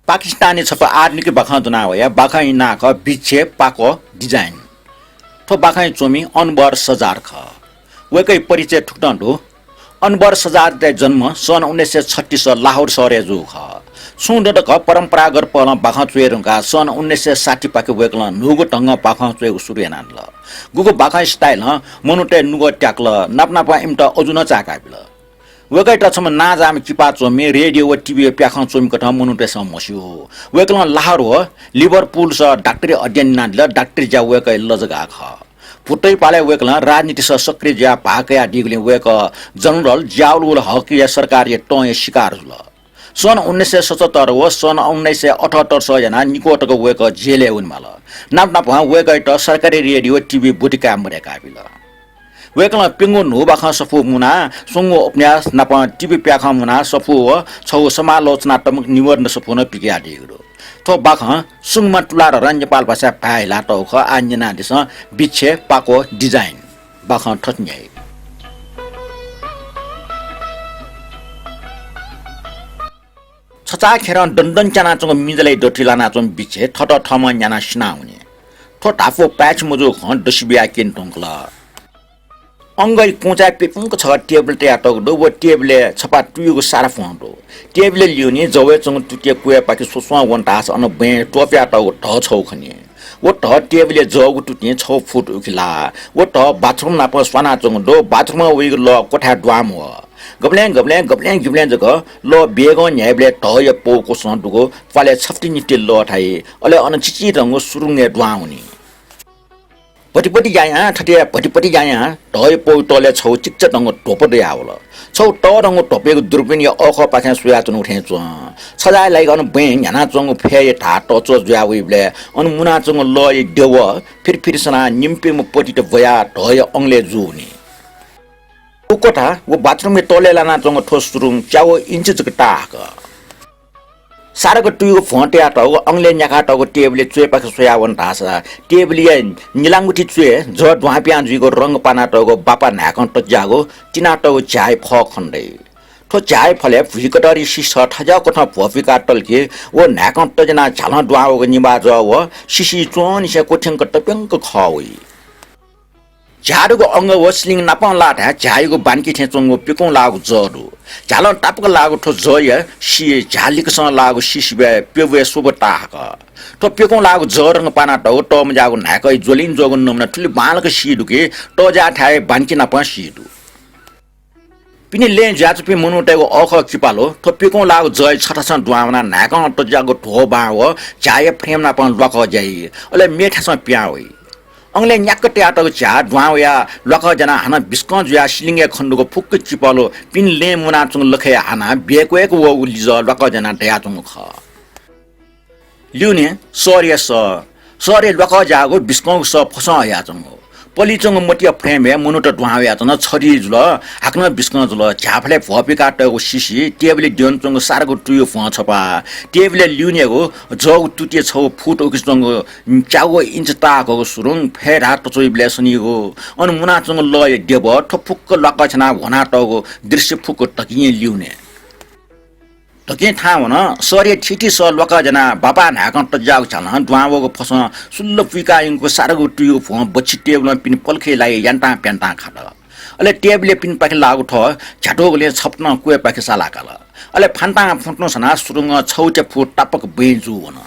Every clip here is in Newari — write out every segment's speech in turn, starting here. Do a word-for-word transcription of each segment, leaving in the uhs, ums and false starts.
पाकिस्तानया छपु आधुनिक बाखं ज्वना वया बाखंया नां खः बिच्छे पाको डिजाइन। थ्व बाखंया च्वमि अनवर सजाद खः। वय्‌कःया परिचय थुकथं दु। अनवर सजादया जन्म सन् उन्नाइस सय छत्तीस लाहोर शहरय् जूगु खः। छुं दँ तक परम्परागत पहलं बाखं च्वये धुंकाः सन् उन्नाइस सय साठी पाखे वय्‌कलं न्हूगु ढंगं बाखं च्वयेगु सुरु यानादिल। गुगु बाखंया स्टाइलं मनूतय् नुगः त्याकल, नाप नापं इमित अजू नं चाय्‌का बिल। वय्‌कःयात छम्ह नांजाःम्ह किपा च्वमि, रेडियो व टिभीया प्याखं च्वमिकथं मनूतय्‌सं म्हस्यू। वय्‌कलं लाहोर व लिभरपुलस डाक्टरी अध्ययन यानादिल। डाक्टरी ज्या वय्‌कःया लजगाः खः। भुतैपालय् वय्‌कलं राजनीतिस सक्रिय जुयाः भाग कयादीगुलिं वय्‌कः जनरल जियाउल हकया सरकारया तंया शिकार जुल। सन् उन्नाइस सय सतहत्तर व सन् उन्नाइस सय अठहत्तरस यानाः निक्वः तक वय्‌कः जेलय् वनेमाल। नाप नापं वय्‌कःयात सरकारी रेडियो व टिभी ब्वति काये मदय्‌का बिल। वय्‌कलं प्यंगू न्हूबाखं सफू मुनाः स्वंगू उपन्यास नाप टिभी प्याखं मुनाः सफू व छगू समालोचनात्मक निबन्ध सफू नं पिकयादीगु दु। थ्व बाखं सुंगम्ह तुलाधरं नेपाल भाषाय् भाय् हिलातःगु खः। आः न्यनादिसँ बिच्छे पाको डिजाइन। बाखं थथे न्ह्याइ। छचाःखेरं दनदन च्यानाच्वंगु मिजलय् दथुइ लानाच्वंगु बिच्छे थःत थःम्हं न्यानाः सिनावनी। थ्व धापू पाय्‌छि मजूगु खँ दसि बियाः क्यने धुंकल। अंगःया कुँचाय् प्यपुंक छगः टेबल तयातःगु दु। व टेबलय् छपा तुयुगु सारा भ्वं दु। टेबलया ल्यूने जवय् च्वंगु तुतिया क्वय्‌पाखे स्वस्वं वन धाःसा अन बँय् त्वपुयातःगु धः छगू खनी। व धः टेबलय् जःगु तुतिं छगू फुट उखे लाः। व धः बाथरुम नाप स्वानाच्वंगु दु। बाथरुमं वइगु लः क्वथाय् दुहां मवः। गबलें गबलें, गबलें गिबलें जक लः वेगं न्ह्याइबलय् धःया पौ क्वसं दुगु प्वालय् छफ्ति निफ्ति लः थाइ। अले अन चिचिधंगु सुरुङय् दुहां वनी। भतिभति यायां, थथे भतिभति यायां धःया पौ तलय् छगू चिकिचाधंगु ध्वप दयावल। छगू तःधंगु ध्वपयागु दूरबिनया अःखःपाखें स्वयाच्वनागु थें च्वं। छजाय् लाइक अन बँय् न्ह्यानाच्वंगु फय्‌या धाः तच्वः जुया वइबलय् अन मुनाच्वंगु लःया देव फिरफिर सनाः निम्हपिम्ह पतित ब्वयाः धःया अंगलय् जूवनी। व क्वथा व बाथरुमया तलय् लानाच्वंगु थ्व सुरुङ च्यागू इन्च जक ताहाकः। सारागु तुयुगु भ्वं तयातःगु अंगलय् न्याकातःगु टेबलया च्वय्‌पाखे स्वयावन धाःसा टेबलया निलांगुथि च्वय् जः दुहां पिहां जुइगु रंग पानातःगु बापा न्हाय्‌कं तज्याःगु तिनातःगु झ्याःया फः खने दइ। थ्व झ्याःया फलय् भुइकटरी सिसः थज्याःगु कथं भ्वपुइकातल कि व न्हाय्‌कं तज्यानाः झ्यालं दुहां वःगु निभाः जः व सिसि च्वंनिसें क्वथ्यंक तप्यंक खः वइ। झ्याः दुगु अंगः व सिलिङ नापं लाःथाय् झ्याःयागु बान्की थें च्वंगु प्यकुं लाःगु जः दु। झ्यालं तापाक लाःगु थ्व जःया सिया झ्याः लिक्कसं लाःगु सिसिबय् प्यब्वय् स्वब्व ताहाकः। थ्व प्यकुं लाःगु जः रंग पानातःगु तःमज्याःगु न्हाय्‌कःया ज्वलिं ज्वःगु नमुना थुलि बांलाक सी दु कि तःज्याःथाय् बान्की नापं सी दु। पिने लँय् जुयाच्वंपिं मनूतय्‌गु अःखः किपालु थ्व प्यकुं लाःगु जःया छथासं दुहां वनाः न्हाय्‌कं तज्याःगु ध्वबां व झ्याःया फ्रेम नापं ल्वाकः ज्याइ। अले मेथासं पिहां वइ। अंगलय् न्याक्क तयातःगु झ्याः दुहां वयाः ल्वाकः ज्यानाः हानं बिस्कं जुयाः सिलिङय् खनेदुगु फुक्क किपालु पिने लँय् मुनाच्वंगु लखय् हानाः ब्यय्‌क्वय्‌क वःगु लिजः ल्वाकः ज्यानाः दयाच्वंगु खः। ल्यूने शहरया सः। शहरय् ल्वाकः ज्याःगु बिस्कंगु सः फसं हयाच्वंगु। पलिच्वंगु मतिया फ्रेमय् मनूत दुहां वयाच्वन। छधी जुल, हाकनं बिस्कं जुल। झ्याःफलय् भ्वपुइकातःगु सिसि, टेबलय् द्यनाच्वंगु सारागु तुयु भ्वं छपा, टेबलय् ल्यूनेगु जःगु तुतिया छगू फुट उखे च्वंगु च्यागू इन्च ताहाकःगु सुरुङ, फय् धाः तच्वइबलय् सनीगु, अन मुनाच्वंगु लःया देव, थ्व फुक्क ल्वाकः छ्यानाः ह्वनातःगु दृश्य फुक्क धकिं ल्यूने। धकिं थाहां वन। शहरया थीथी सः ल्वाकः ज्यानाः बापा न्हाय्‌कं तज्याःगु झ्यालं दुहां वःगु फसं सुल्ल पुइका यंकूगु सारागु तुयुगु भ्वं बच्छि टेबलं पिने पलखय् लाइ यान्तां प्यान्तां खात। अले टेबलया पिनेपाखे लाःगु थः झ्यातुगुलिं छपतं क्वय्‌पाखे सालाकाल। अले फान्तां फुन्तुं सनाः सुरुङं छगू च्या फुट तापाक बँय् जू वन।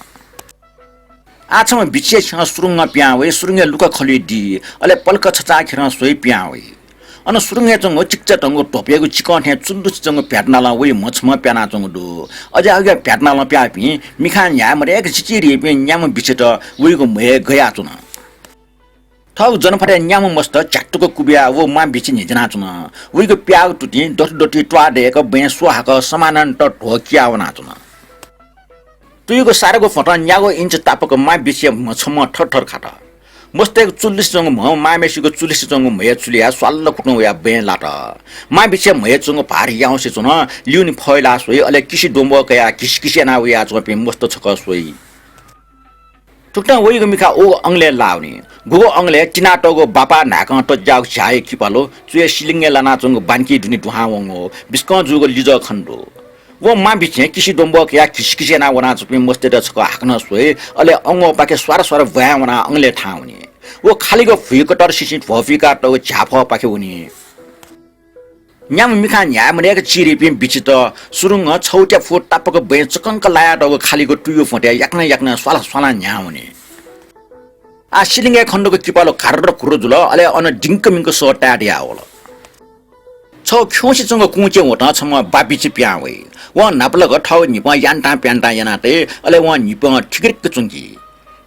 आः छम्ह बिच्छे छ्यं सुरुङं पिहां वइ, सुरुङय् लुखा खलुइ दी, अले पलख छचाःखेरं स्वइ पिहां वइ। अन सुरुङय् च्वंगु चिकिचाधंगु ध्वपयागु चिकं थें चुल्लुसे च्वंगु भ्यातनालं वइ म्ह छम्ह प्यानाच्वंगु दु। अज्याःगु भ्यातनालं प्याःपिं मिखां न्ह्याये मदय्‌क चिचिधीपिं न्याम्ह बिच्छेत वइगु म्हय् गयाच्वन। थःगु जनफातय् न्याम्ह मस्त झ्यातुक कुबिया व म्वाः बिच्छे न्ह्यज्यानाच्वन। वइगु प्याःगु तुतिं दथुदथुइ त्वाः दय्‌क बँय् स्वहाकः समानान्तर ध्वः किया वनाच्वन। तुयुगु सारागु भ्वंतं न्यागू इन्च तापाक म्वाः बिच्छे म्ह छम्हं थरथर खात। मस्तय्‌गु चुल्लुसे च्वंगु म्ह मांम्हेसिगु चुल्लुसे च्वंगु म्हय् चुलिया स्वाल्ल कुतुं वयाः बँय् लात। म्वाः बिच्छे म्हय् च्वंगु भार याउँसे च्वन। ल्यूने फय्‌लाः स्वइ, अले किसि द्वंब्वः कयाः घिसिघिसि यानाः वयाच्वंपिं मस्त छकः स्वइ। थुकथं वइगु मिखा उगु अंगलय् लावनी। गुगु अंगलय् तिनातःगु बापा न्हाय्‌कं तज्याःगु झ्याःया किपालु च्वय् सिलिङय् लानाच्वंगु बान्की दुने दुहां वंगु बिस्कं जूगु लिजः खने दु। व मांबिछें किसि द्वंब्वः कयाः घिसिघिसि यानाः वनाच्वंपिं मस्तय्त छकः हाकनं स्वइ, अले अंगःपाखे स्वार स्वार ब्वाँय् वनाः अंगलय् थाहां वनी। व खालिगु भुइकतर सिसिं भ्वपुइकातःगु झ्याःफःपाखे वनी। न्याम्ह मिखां न्ह्याये मदय्क चिधीपिं बिचित सुरुङं छगू त्याफु तापाक बँय् चकंक लायातःगु खालिगु तुयु भ्वँतय् याकनं याकनं स्वाला स्वाला न्ह्याहां वनी। आः सिलिङय् खनेदुगु किपालु घार्र घुर्र जुल, अले अन दिंकमिंक सः ताये दयावल। छगू खिउँसे च्वंगु कुँचय् वतं छम्ह बाबिचे पिहां वइ। वं न्हापालाक थःगु न्हिपं यान्तां प्यान्तां याना तइ, अले वं न्हिपं थिग्रिक्क च्वंकी।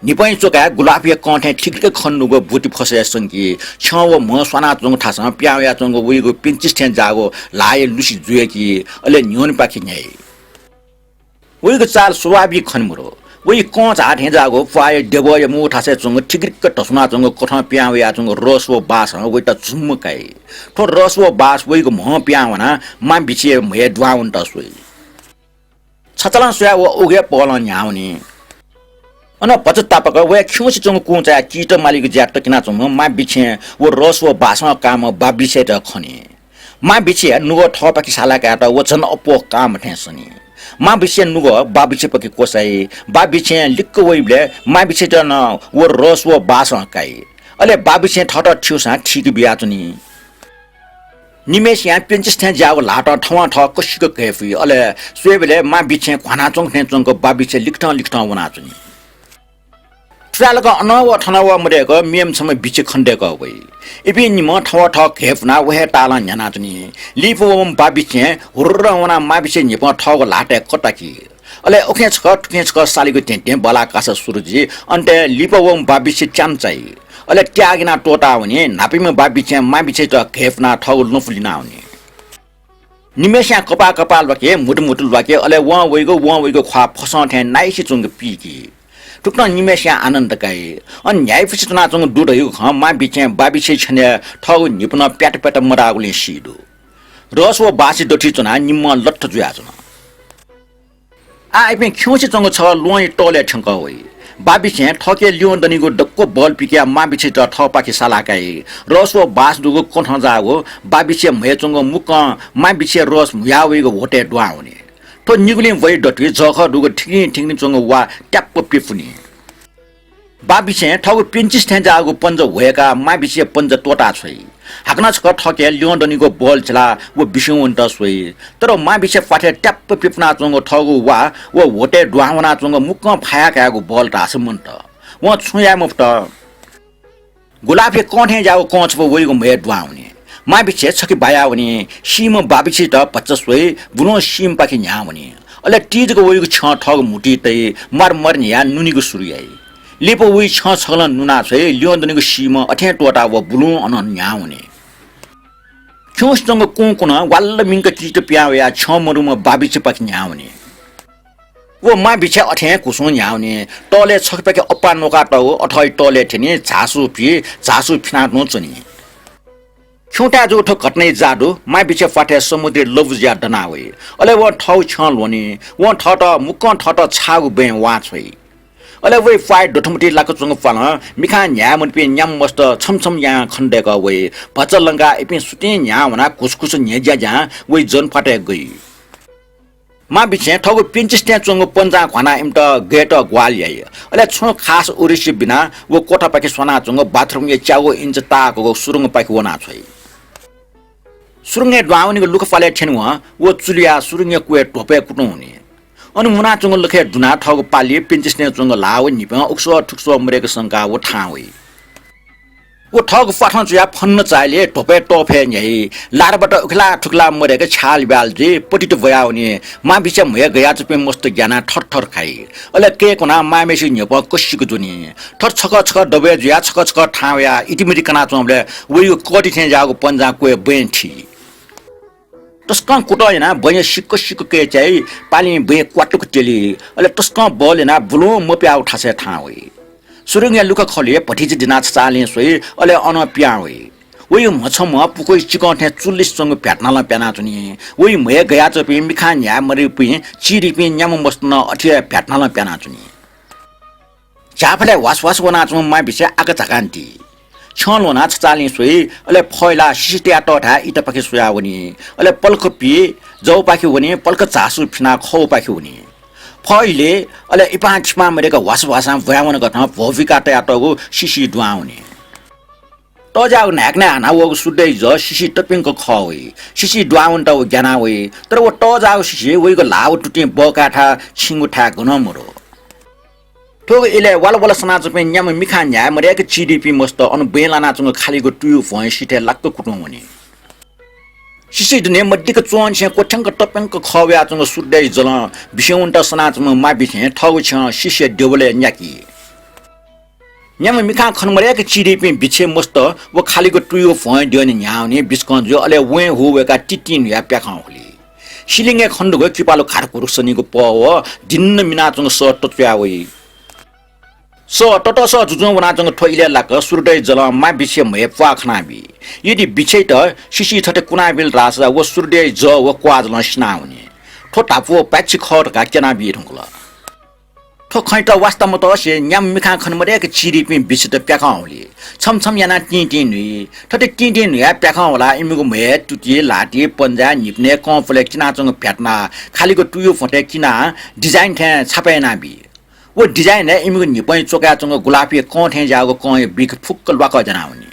न्हिपंया च्वकाय् गुलाफया कं थें थिग्रिक्क खनेदुगु बुति फसय् संकी। छ्यं व म्हं स्वानाच्वंगु थासं पिहां वयाच्वंगु वइगु पेन्चिस थें जाःगु ल्हाःया लुसि जुय्की, अले न्ह्यःनेपाखे न्ह्याइ। वइगु चाल स्वाभाविक खने मदु। वइ कं झाः थें जाःगु प्वाःया देबःया मू थासय् च्वंगु थिग्रिक्क धस्वानाच्वंगु कथं पिहां वयाच्वंगु रस व बासं वइत झुम्म काइ। थ्व रस व बास वइगु म्हं पिहां वनाः मांबिछेया म्हय् दुहां वनेत स्वइ। छचालं स्वयाः व उगय् पहलं न्ह्याहां वनी। अन भचा तापाक वया खिउँसे च्वंगु कुँचाय् कीत मालीगु ज्या तक्यनाच्वंम्ह मांबिछें व रस व बासं काःम्ह बाबिछेयात खनी। मांबिछेया नुगः थःपाखे साला कायेत व झन अप्वः काःम्ह थें सनी। मांबिछेया नुगः बाबिछेपाखे क्वसाइ। बाबिछें लिक्क वइबलय् मांबिछेयात नं व रस व बासं काइ। अले बाबिछें थःत थ्यूसां थीके बियाच्वनी। निम्हय्सियां पेन्चिस थें ज्याःगु ल्हातं थवंथः कसिक घय्पुइ। अले स्वयेबलय् मांबिछें घ्वानाच्वंक थें च्वंक बाबिछे लिकथं लिकथं वनाच्वनी। थुयालक अनं व थनं व मदय्क मेम्ह छम्ह बिचे खनेदय्कः वइ। इपिं निम्हं थवंथः घय्पुनाः व हे तालं न्ह्यानाच्वनी। लिपा वःम्ह बाबिछें हुर्रं वनाः मांबिछे न्हिपं थःगु ल्हातय् कताकी। अले उखें छकः थुखें छकः सालिगु धेंधें बलाः कासा सुरु जुइ। अन्तय् लिपा वःम्ह बाबिछे च्याम्ह चाइ। अले त्यागिनाः त्वःतावनी। न्हापायाम्ह बाबिछें मांबिछेयात घय्पुनाः थःगु लँपु लिनावनी। निम्हय्सियां कपाः कपाः ल्वाके, म्हुतु म्हुतु ल्वाके, अले वं वइगु वं वइगु ख्वाः फसं थें नाइसे च्वंक पीकी। थुकथं निम्हय्सियां आनन्द काइ। अन न्ह्याइपुसे च्वनाच्वंगु दु धइगु खँ मांबिछें बाबिछे छ्यनय् थःगु न्हिपनं प्यात प्यात मदाःगुलिं सी दु। रस व बासया दथुइ च्वनाः निम्हं लत्थ जुयाच्वन। आः इपिं खिउँसे च्वंगु छगः ल्वहंया तःलय् थ्यंकः वइ। बाबिछें थःके ल्यं दनिगु दक्व बल पिकयाः मांबिछेयात थःपाखे साला काइ। रस व बास दुगु कथं जाःगु बाबिछेया म्हय् च्वंगु मुक्कं मांबिछेया रस म्हुयाः वइगु ह्वतय् दुहां वनी। थ्व निगुलिं वइ दथुइ जःखः दुगु थिगिं थिगिं च्वंगु वा त्याप्प पिपुनी। बाबिछें थःगु पेन्चिस थें जाःगु पन्जा ह्वय्काः मांबिछेया पन्जा त्वःताछ्वइ। हाकनं छकः थःके ल्यं दनिगु बल झिलाः व बिस्युं वनेत स्वइ। तर मांबिछे प्वाथय् त्याप्प पिपुनाच्वंगु थःगु वा व ह्वतय् दुहां वनाच्वंगु मुक्कं फाया कायेगु बल धाःसा मन्त। वं छुं याये मफुत। गुलाफया कं थें ज्याःगु कं छपु वइगु म्हय् दुहां वनी। मांबिछे छखे बायावनी। सीम्ह बाबिछेयात भचा स्वइ, बुलुं सीम्हपाखे न्ह्याहां वनी। अले ति जक वइगु छ्यं थःगु म्हुतुइ तइ, म्वार म्वार न्ह्याः नुनेगु सुरु याइ। लिपा वइ छ्यं छकलं नुनाछ्वइ, ल्यं दनिगु सीम्ह अथें त्वःताः व बुलुं अनं न्ह्याहां वनी। खिउँसे च्वंगु कुंकुनं वाल्ल मिंक कीत पिहां वयाः छ्यं मदुम्ह बाबिछेपाखे न्ह्याहां वनी। व मांबिछे अथें घुसुं न्ह्याहां वनी। तःलय् छखेपाखे अप्पा न्वकातःगु अथःया तःलय् थ्यनी, झासु फि, झासु फिनातुं च्वनी। खिउँथाय् जूगु थ्व घटनाया जादु मांबिछे प्वाथय् समुद्रया लबु जुयाः दना वइ। अले वं थःगु छ्यं ल्ह्वनी। वं थःत मुक्कं थःत छाःगु बँय् वांछ्वइ। अले वइ प्वाःया दथुमतिइ लाक च्वंगु प्वालं मिखां न्ह्याये मदुपिं न्याम्ह मस्त छम्ह छम्ह यानाः खनेदय्कः वइ। भचा लंकाः इपिं सुथसिं न्ह्याहां वनाः घुसघुस न्ह्यज्याज्यां वइ जनप्वाथय् गइ। मांबिछें थःगु पेन्चिस थें च्वंगु पन्जां घ्वानाः इमित गयेत ग्वाहालि याइ। अले छुं खास उद्देश्य बिनाः व क्वथापाखे स्वानाच्वंगु बाथरुमया च्यागू इन्च ताःहाकःगु सुरुङपाखे वनाछ्वइ। सुरुङय् दुहां वनीगु लुखापालय् थ्यनेवं व चुलुयाः सुरुङया क्वय् ध्वपय् कुतुं वनी। अन मुनाच्वंगु लखय् दुनाः थःगु पालि पेन्चिस थें च्वंगु ल्हाः व न्हिपं उकस्वः थुकस्वः मदय्क संकाः व थाहां वइ। व थःगु प्वाथं चुयाः फन्न चाःहिलय् ध्वपय् तःफय् न्ह्याइ। लाराबाट उखेलाः थुखेलाः मदय्क छ्यालब्याल जुइ, पतित ब्वयावनी। मांबिछे म्हय् गयाच्वंपिं मस्त ग्यानाः थरथर खाइ। अले कय् क्वनाः मांम्हय्सिगु न्ह्यपं कसिक ज्वनी। थथे छकः छकः दबय् जुयाः छकः छकः थाहां वयाः इतिमिति कनाच्वंबलय् वइगु कःति थें ज्याःगु पन्जां क्वय् बँय् थी। तसकं कुतः यानाः बँय् सिक्क सिक्क कय् च्याइ, पालिं बँय् क्वातुक त्यली। अले तसकं बल यानाः बुलुं मप्याःगु थासय् थाहां वइ। सुरुङया लुखा खलुइ भतिचा दिनाः छचाःलिं स्वइ, अले अनं पिहां वइ। वइ म्हछम्ह पुखुइ चिकं थें चुल्लिस च्वंगु भ्यातनालं प्यानाच्वनी। वइ म्हय् गयाच्वंपिं मिखां न्ह्याये मदुपिं चिधीपिं न्याम्ह मस्त नं अथे हे भ्यातनालं प्यानाच्वनी। झ्याःफलय् ह्वास ह्वास वनाच्वंम्ह मांबिछे आकाझाकां दी। छ्यं ल्ह्वनाः छचाःलिं स्वइ, अले फय्लाः सिसि तया तःथाय् इतापाखे स्वयावनी। अले पलख पी, जःपाखे वनी, पलख झासु फिनाः खःपाखे वनी। फः इलय् अले इपां छिपां मदय्क ह्वासु ह्वासां ब्वाँय् वन कथं भौभिका तयातःगु सिसि दुहां वनी। तःजाःगु न्हाय्कनय् हाना वःगु सूर्यदाइ जः सिसि तप्यंक खः वइ। सिसि दुहां वनेत व ग्याना वइ, तर व तःजाःगु सिसि वइगु ल्हाः व तुतिं बःकायेथाय् छिंगु थाय् गनं मदु। थ्व इलय् वाला वाला सनाच्वंपिं न्याम्ह मिखां न्ह्याये मदय्क चिधीपिं मस्त अन ब्वँय् लानाच्वंगु खालिगु तुयु भ्वंया सिथय् लाक्क कुतुं वनी। सिसि दुने मदिक्क च्वंनिसें क्वथ्यंक तप्यंक खः वयाच्वंगु सूर्यदाइ जलं बिछ्यं वनेत सनाच्वंम्ह मांबिछें थःगु छ्यं सिसिया देबलय् न्याकी। न्याम्ह मिखां खने मदय्क चिधीपिं बिछ्यं मस्त व खालिगु तुयु भ्वंया द्यःने न्ह्यावनी बिस्कं जुइ, अले वँय् हु वय्काः तितिं न्हुयाः प्याखं हुली। सिलिङय् खनेदुगु किपालु घारघुरु सनीगु पः व दिन्न मिनाच्वंगु सः तच्वया वइ। सः ततःसः जुजुं वनाच्वंगु थ्व इलय् लाक्क सूर्यदाइ जलं मांबिछ्यया म्हय् प्वाः खनाबी। यदि बिछ्यइत सिसिं थथे कुनाबिल धाःसा व सूर्यदाइ जः व क्वाः जलं सिनावनी। थ्व धापू पाय्छि खः धकाः क्यनाबी धुंकल। थ्व खँयात वास्ता मतसे न्याम्ह मिखां खने मदय्क चिधीपिं बिछ्यत प्याखं हुली। छम्ह छम्ह यानाः तिंतिं न्हुइ। थथे तिंतिं न्हुयाः प्याखं हुलाः इमिगु म्हय्, तुति, ल्हाति, पन्जा, न्हिपनय्, कंपलय् किनाच्वंगु भ्यातना खालिगु तुयु भ्वंतय् किनाः design थें छापय् यानाबी। व design-य् इमिगु न्हिपंय् च्वकाय् च्वंगु गुलाफी कं थें ज्याःगु कंया बिख फुक्क ल्वाकः ज्यानावनी।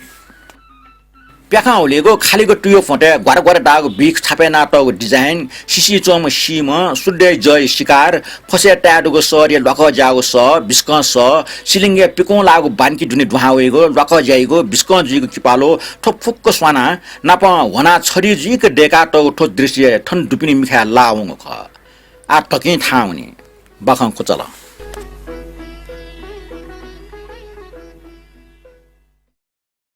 प्याखं हुलीगु खालिगु तुयु भ्वंतय् ग्वारा ग्वारा दाःगु बिख छापय् यानातःगु design, सिसिं च्वंम्ह सीम्ह, सूर्यदाइ जःया सिकार, फसय् ताय् दुगु सःतय् ल्वाकः ज्याःगु सः, बिस्कं सः, सिलिङय् पिकुं लाःगु बान्की दुने दुहां वइगु, ल्वाकः ज्याइगु, बिस्कं जुइगु किपालु, थ्व फुक्क स्वानाः नापं ह्वनाः छधी जुइक दय्कातःगु थ्व दृश्य थन दुपिनि मिखाय् लाः वंगु खः। आः धकिं थाहां वनी। बाखं कुचल।